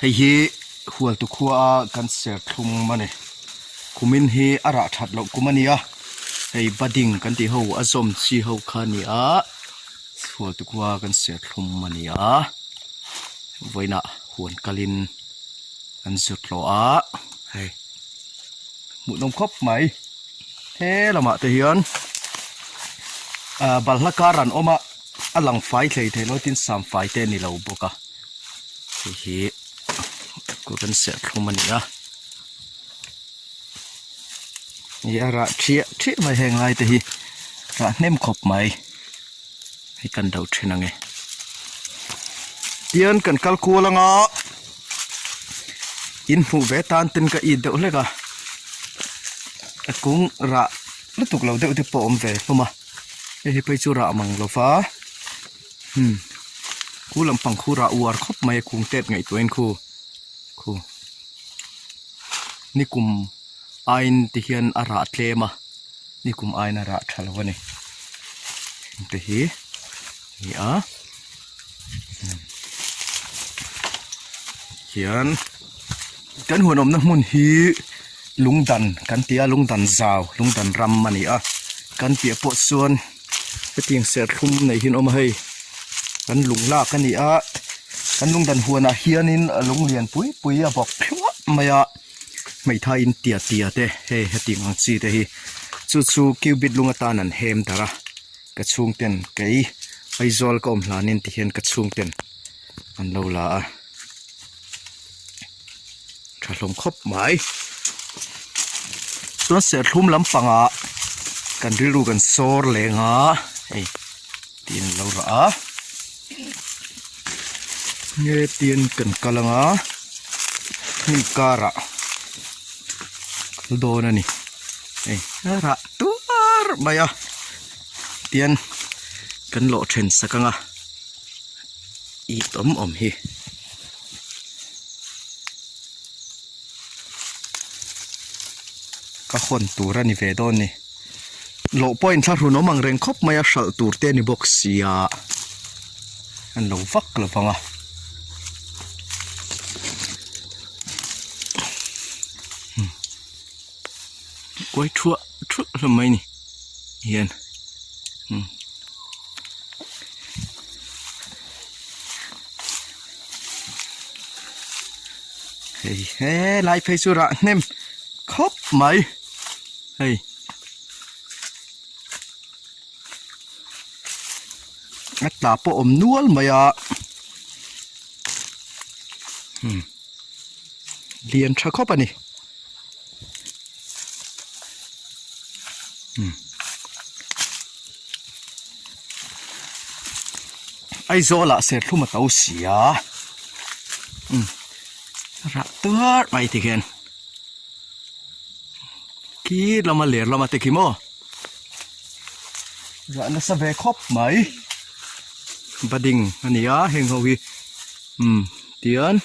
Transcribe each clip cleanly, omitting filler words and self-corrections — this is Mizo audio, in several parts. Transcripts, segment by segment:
Hei hi Hualtu khua a kan serthlum a ni. Kumin hi a rah that loh kum a ni a, hei budding kan tih ho a zawm chi ho kha a ni a, Hualtu khua a kan serthlum a ni a, vawiinah huan kalin an zut hlawh a, hei hmuhnawm khawp mai. He lamah te hian ah balhla kar an awm a. A lang fai thlei thei lo tin sam fai te a ni lo bawk a hei hi kut an serh thlum a ni a ih a rah thiah thiah mai heng lai te hi rah hnem khawp mai hei kan do then ang e tian kan kal kual anga in hmuh ve tan ten ka it deuh hlek a a kung rah lutuk lo deuh te pawh a awm ve hlawm a. Hei hi phei chu rah mang lo va hmm khu lampang khu rah uar khawp mai a kung tet ngaihtuah in khu khu nikum aiin ti hian a rah tlem a nikum aiin a rah tha lo a ni te hi a ni a hian. Kan huan awmna hmun hi lungdan kan ti a lungdan zau lungdan ram a ni a kan piah pawh chuan hetiang serthlum nei hi an awm a hei kan lung lak a ni a kan lungdan huanah hianin lung lian pui pui a bawk thluah mai a hmeithai in tia tia te hei hetiang ang chi te hi chu chu cubit lung atan an hem darh a ka chhungten kei Aizawl ka awm hlanin tihian ka chhungten an lo la a. Tha hlawm khawp mai. Chuan serthlum lampangah kan rilru kan sawr leng a hei tiin an lo rah a nge tiin kan kal ang a hnim karah kal dawn a ni hei a rah tuar mai a tian kan lawh then sak ang a it awm awm hi. Ka hawn tur a ni ve dawn ni. Loh pawhin thlahrun awm ang reng khawp mai a hralh tur te a ni bawk sia an lo vak lo vang a. Kuai thuah thuah hlawm mai ni hian. Hei helai phei chu rah hnem khawp mai hei a tla pawh awm nual mai a hmm lian tha khawp a ni. Aizawl ah serthlum a to si a umm rah tuar mai ti khian khi lama ler lama te khi maw rah nasa ve khawp mai budding a ni a heng ho hi umm tian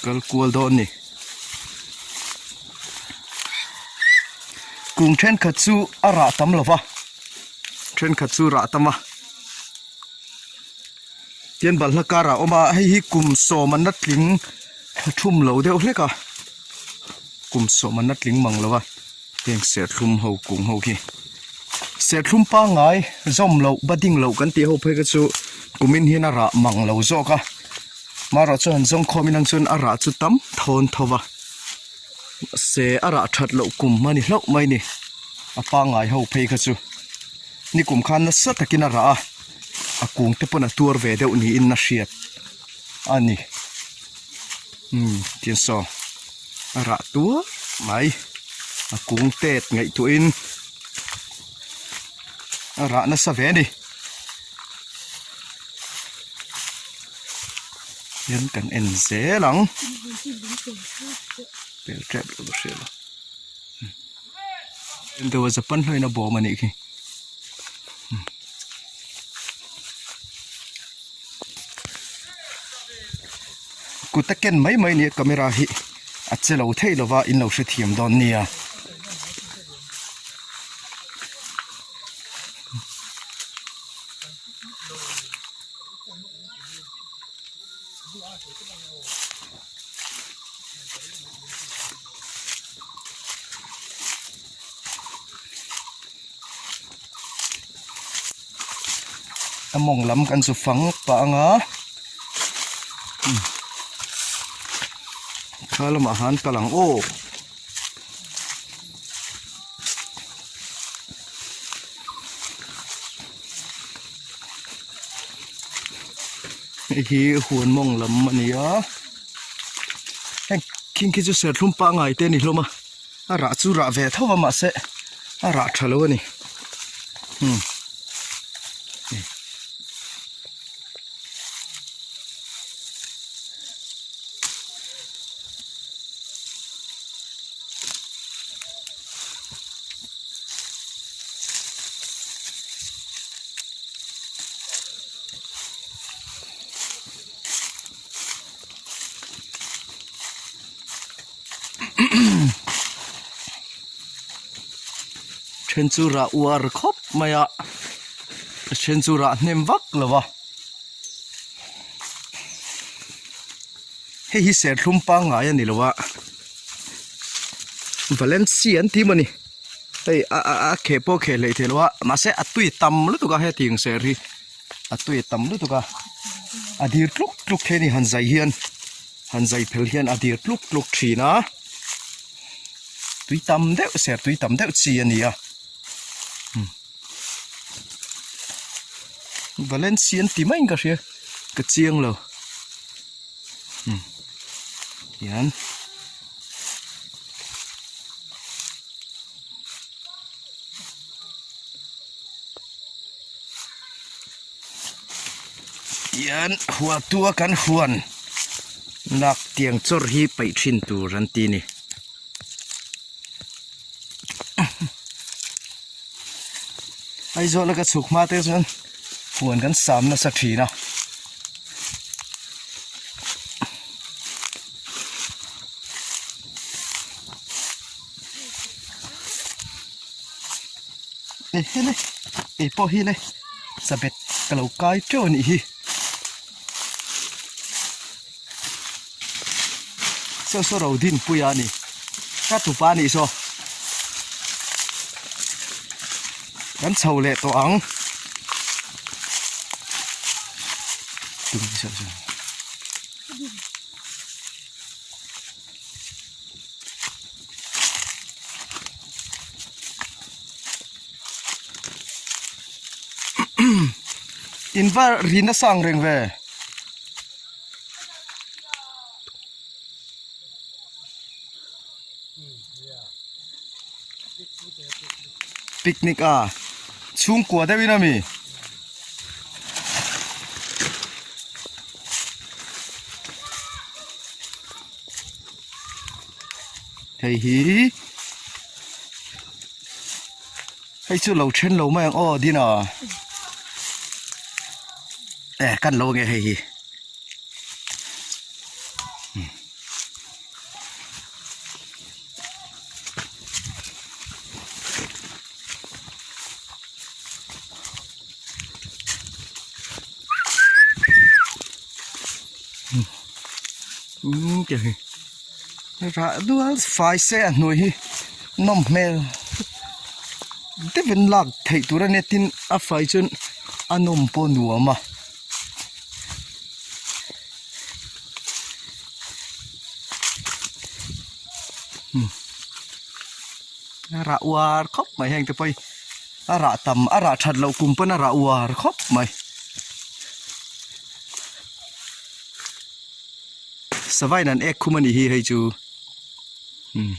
kal kual dawn a ni. Kung thenkhat chu a rah tam lo va thenkhat chu rah tam a tian balhla karah a awm a hei hi kum sawm an la tling thla thum lo deuh hlek a kum sawm an la tling mang lo a heng serthlum ho kung ho khi serthlum pangngai zawm loh budding loh kan tih ho phei kha chu kumin hian a rah mang lo zawk a. Marawh chu han zawng khawm inang chuan a rah chu tam thawn tho va mahse a rah that loh kum a ni hlauh mai ni a pangngai ho phei kha chu nikum khan nasa takin a rah a a kung te pawn a tuar ve deuh niin a hriat a ni umm tiang saw a rah tuar mai a kung tet ngaihtuahin a rah nasa ve a ni. Hian kan en zel ang pel tep lo ka hria lo deuh a japan hlawin a bawm a nih khi kut a ken mai mai a ni a camera hi a che lo thei lo va in lo hrethiam dawn nia. A mawng lam kan chu fang pah anga kha lamah han kal ang aw. Hei hi huan mawng lam a ni a heng khing khi chu serthlum pangngai te a ni hlawm a a rah chu rah ve tho a mahse a rah tha lo a ni umm. Then chu rah uar khawp mai a a then chu rah hnem vak lo va hei hi serthlum pangngai a ni lo a Valencia an ti mawni hei a a a kheh pawh a kheh hleih theih lo a mahse a tui tam lutuk a hetiang ser hi a tui a tam lutuk a a dir tluk tluk thei a ni han zai hian han zai phel hian a dir tluk tluk thin a tui tam deuh ser tui tam deuh chi a ni a Valencia an ti maiin ka hria ka chiang lo hian. Tian hualtu a kan huan lak tiang chawr hi paih thin tur an ti a ni. Aizawl a ka chhuk hma te chuan huan kan sam nasa thin a. E hele ei pawh hi le sabet ka lo kai teuh a nih hi saw saw ro din pui a ni ka tupa a nih saw kan chho leh tawh ang In va ri nasa ang reng ve. Picnic a chhungkua deuhin ami. Hei hi hei chu lo then lo mai ang aw dina e kan lo nge hei hi. Umm kei rah dual fai se a hnuai hi nawm hmel deuhin lak theih tur a nia tin a fai chuan a nawm pawh a nuam a. A rah uar khawp mai heng te pawh hi a rah tam a rah that loh kum pawn a rah uar khawp mai. Savain an ek khum a nih hi hei chu umm.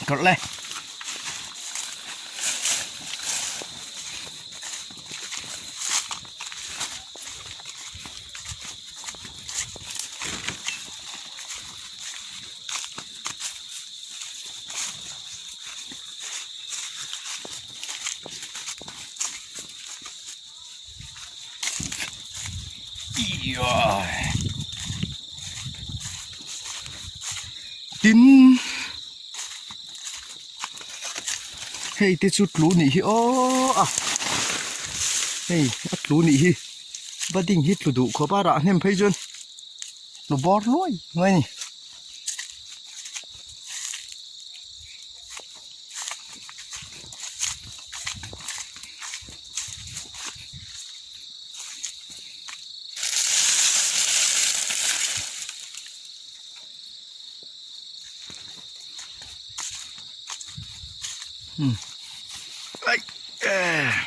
Karh le. Tin hei te chu tlu nih hi aw a hei a tlu nih hi budding hi tlu duh khawp a rah hnem phei chuan tlu bawr luai mai a ni. Hmm. Ai. Eh.